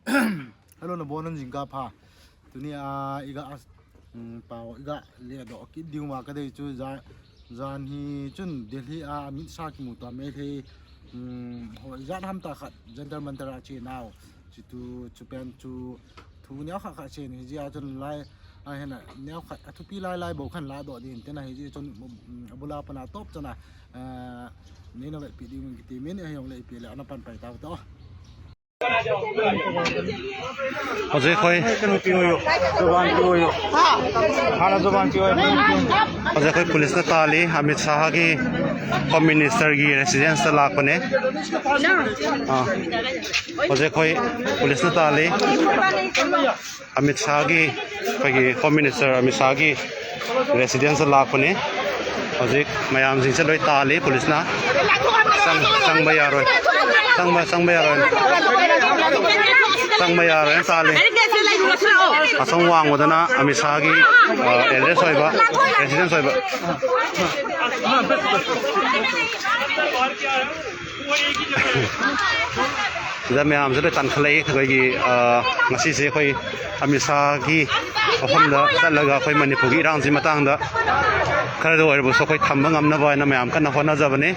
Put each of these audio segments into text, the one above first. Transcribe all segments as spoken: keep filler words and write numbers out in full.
Hello, nabonun jingkah pha. Tuni a iga, um, pao iga ledoh kit diu ma kadei chu ja, jan hi chun Delhi a Amit Shah kimuto a Meitei, um, ho ijat ham ta khat Jantar Mantar a chenau. Chutu, chupen chu thu neo khat khat chen hi jia chun lai, a hena neo khat, a thupi lai lai bou khan ladoh din tena hi jia chun, um, abula pana top chana, uh, neina vepi ding kiti min a hong le ipi le ana pan pai tau to. Hojek khoi. Hojek khoi police na tali, Amit Shah ki Home Minister ki residence ta lak pune. Ah. Hojek khoi police na tali. Amit Shah ki, akhoi ki Home Minister Amit Shah ki residence a lak pune. Hojek mayam jingse loi tali police na. Sang, sangba yaroi. Sangba, sangba yaroi. Sangba yaroi tali. Asang wang wadana Amit Shah ki, uh, address oiba, residence oiba. Jat mayam jat le tan khalei, akhoi ki, ah, ngasi se akhoi Amit Shah ki, akhom da, chat laga akhoi Manipur ki irang ji matang da. Khara do air bu so akhoi thamba ngam na ba na mayam kana hona ja bane.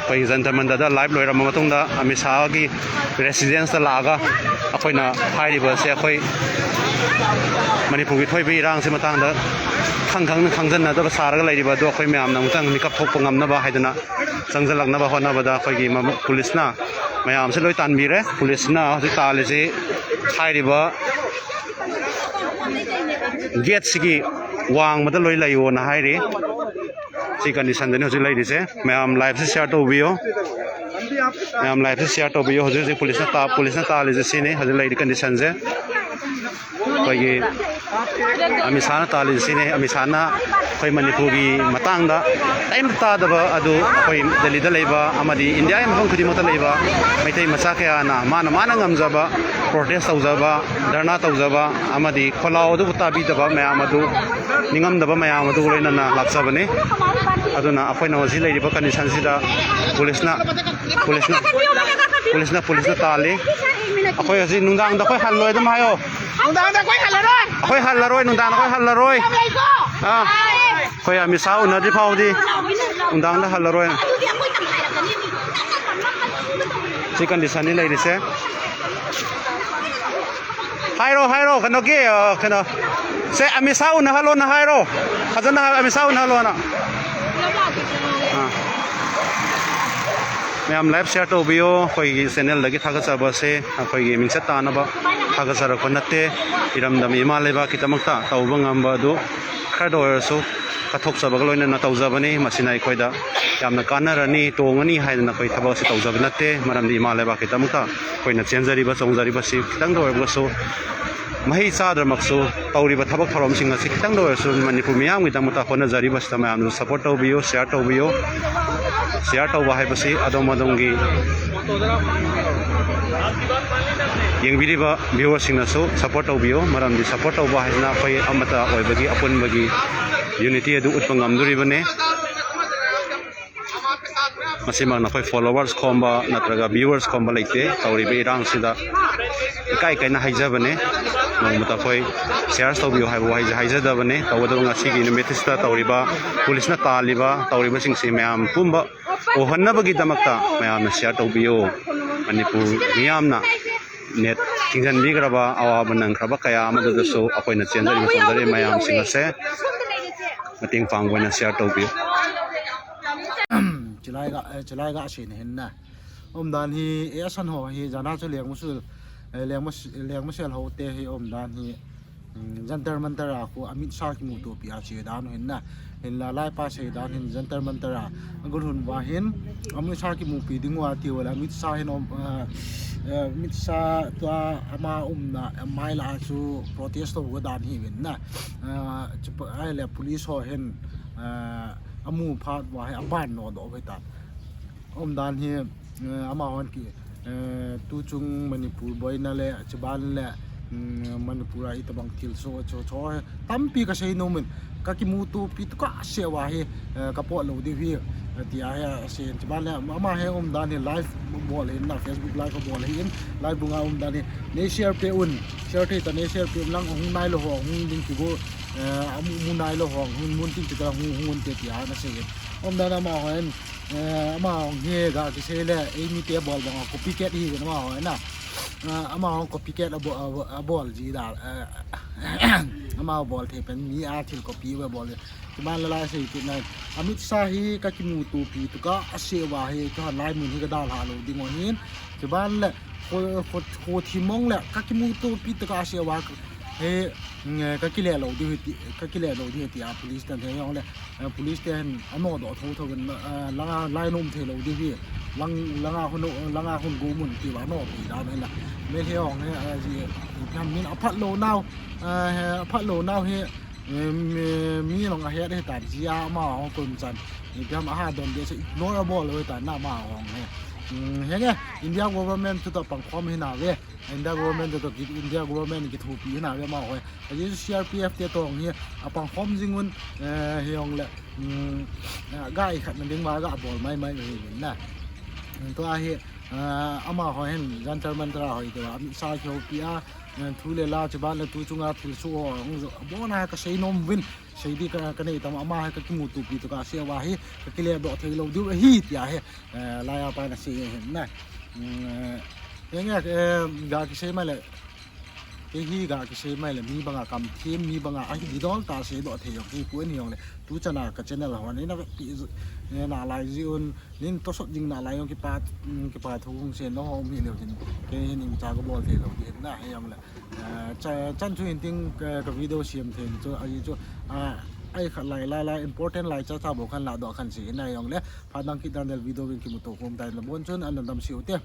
Akhoi Jantar Mantar da live loi ram matang da, Amit Shah ki residence da laga, akhoi na hai ri ba se akhoi Manipur ki thoi bi irang ji matang da. Khang khang khang jan na da ba sar ga lai ri ba do akhoi mayam nang tang ni kap thok pa ngam na ba hai da na. Chang jalak na ba hona ba da akhoi ki ma-, police na. Mayam se loi tan bi re, police na, hojek tali se, hai ri ba. Gate sigi, wang ma da loi lai yo na hai ri. Si condition da ni hojek lai ri se, mayam live se share to bi yo. Mayam live se share to bi yo, hojek si police na ta, police na tali se si ni, hojek lai ri condition se. Akhoi ki Amit Shah na tali si ni, Amit Shah na akhoi Manipur ki matang da. Time ta da ba adu akhoi Delhi da lei ba, amadi India mafang khudi ma ta lei ba. Meitei macha kaya na, mana mana ngam ja ba, protest tau ja ba, dharna tau ja ba, amadi kholao du ta bi da ba, mayam adu ningam da ba, mayam adu loi na na lak ja bane. Aduna akhoi na hojek lai ri ba condition si da police na, police na, police na, police na tali. Akhoi hojek nungdang da akhoi hal loi dam hai o. Nungdang da akhoi hal la roi. Akhoi hal la roi, nungdang da akhoi hal la roi. Ah. Akhoi Amit Shah u na di phau di. Nungdang da hal la roi. Si condition ni lai ri se. Hai ro, hai ro, kano ki, uh, kano. Se Amit Shah u na hal lo na hai ro. Hajan na Amit Shah u na hal lo na. Ah. Mayam live share to bi yo, akhoi ki channel da ki thaga cha ba se. Akhoi ki mingcha ta na ba, thaga cha ra ko na te, iram dam ima le ba, ki ta mak ta, tau ba ngam ba du, khara do air su, ka thok cha ba ka loi na na tau ja bane, masi na akhoi da, yam na ka na ra ni, to nga ni, hai na akhoi tha ba si tau ja ba na te, maram di ima le ba, ki ta mak ta, akhoi na chen ja ri ba, chong ja ri ba si, ki tang do air ba su, Mahi cha dra mak su, tau ri ba thabak tharom sing a si, ki tang do air su, Manipur mayam ki ta mak ta, akhoi na ja ri ba si ta mayam su, support to bi yo, share to bi yo. Share to ba hai ba si adom adom ki. Yeng bi ri ba viewers sing na su support to bi yo. Maram di support to ba hai na akhoi amata oi ba ki apun ba ki unity adu ut pa ngam du ri ba ne. Masi mak na akhoi followers khom ba, natra ga viewers khom ba lai te. Tau ri ba irang si da. Kai kai na hai ja ba ne. Nong mata akhoi share to bi yo hai ba hai ja, hai ja da ba ne. Tau da ba nga si ki na metis ta tau ri ba. Police na tali ba, tau ri ba sing si mayam pum ba. O hon na ba ki da mak ta, mayam na share to bi yo. Manipur mayam na net king jan bi kara ba, awa ba nang kara ba kaya ma da da su, akhoi na chen da ri ba su da ri mayam sing a se. Mating pang ba na share to bi yo. Chilai ga, eh, chilai ga si na hin na. Umdan hi, eh, asan ho hi, jana chu leng musul, eh, leng mus-, leng musel ho te hi umdan hi. Um, Jantar Mantar a khu Amit Shah kimuto pi a che dan hin na. Hin la lai pa sei dan hin Jantar Mantar a. Agun hun ba hin Amit Shah kimupi ding wa ti wa la Amit Shah hin um, uh, uh, Amit Shah tua ama umna, uh, mai la chu protest to ga dan hi win na. Uh, chu pa, ai le police ho hin, uh, amu phat wa hi aban no do ve ta. Umdan hi, eh, ama hon ki, eh, tu chung Manipur boina le, chuban le, Manipur a itobang thilsoh chu chu tampi kasei nom in, kakimutopi tokah seh uva hi, eh, kapot lou diu hi, eh, tia hi asei in. Chuban le ama hi umdan hi live bol ahin na, Facebook live abol ahin, live bung a umdan hi nei share peh un, share thei tah nei share peh un lang, ahung nailou ho hung ding kigo, eh, amu mu nailou ho hung mun tin ti kala hung hung un te tia ana sei in. Umdan amaho hin, eh, amaho hi ga kisei le eimite bol banga copycat ahi in amaho na. Ah, amaho copycat abo-, abo-, abol ji da, eh, amaho bol thei pen mi a thil copy abol. Chuban le lai sei kit na, Amit Shah hi kakimutopi tokah seh uva hi, keiho lai mun hi kadalha lou ding u ahin. Chuban le kho, kho, kho thim mong le kakimutopi tokah seh uva hi, mm, kakile lou diu hi ti, kakile lou diu hi tia police ten he jong le, eh, police ten anodoh thotho in, eh, langa lai nom thei lou diu hi, lang, langa hun, langa hun go mun ti uva anopi dan ahi la. Meitei hong hi, eh, ji, ipi ham min aphat lou nau, eh, he, aphat lou nau hi, eh, mi, mi long ahet ahitan jia amaho kum chan. Ipi ham aha don de se ignore abol lou tan na amaho hi. Hmm, henge, India government toh pangkhom hi nave. India government toh ki, India government kithopi hi nave amaho hi. Ajeh chu C R P F te toh hi apangkhom jing un, eh, hijong le, mm, eh, ga ikhatna ding uva ga bol mai mai u ahi in na. Tua hi, eh, amaho hin Jantar Mantar a hoi tia, Amit Shah kihoupi a, eh, thu le la, chuban le tu chunga thilsoh ho hung jo, abona kasei nom uvin, sei di ka, kanei tam, ama hi kakimutopi tokah seh uva hi, kakile doh thei lou diu ahi tia hi, eh, lai a pa na sei ahin na. Mm, eh, henge, eh, ga kisei mai le, kei hi ga kisei mai le, mi banga kamthim, mi banga ahi didol tah seidoh thei jong kei poi, hijong le, tu chan a ka channel ho nei na vepi, eh, nalai ji un, nei tosot jing nalai jong kipa, mm, kipa thu hung sei nom ho um hi leu jin, kei hin imacha kabol thei lou ding na, hijong le, eh, cha-, chan chu hin ting ka, ka video siam thei chu, ahi chu, ah, ai khat lai, lai, lai, important lai cha cha bou khan ladoh khan sei na, hijong le, phat dang kit dan del video in kimuto khom tai, nabon chun ana damsel u te.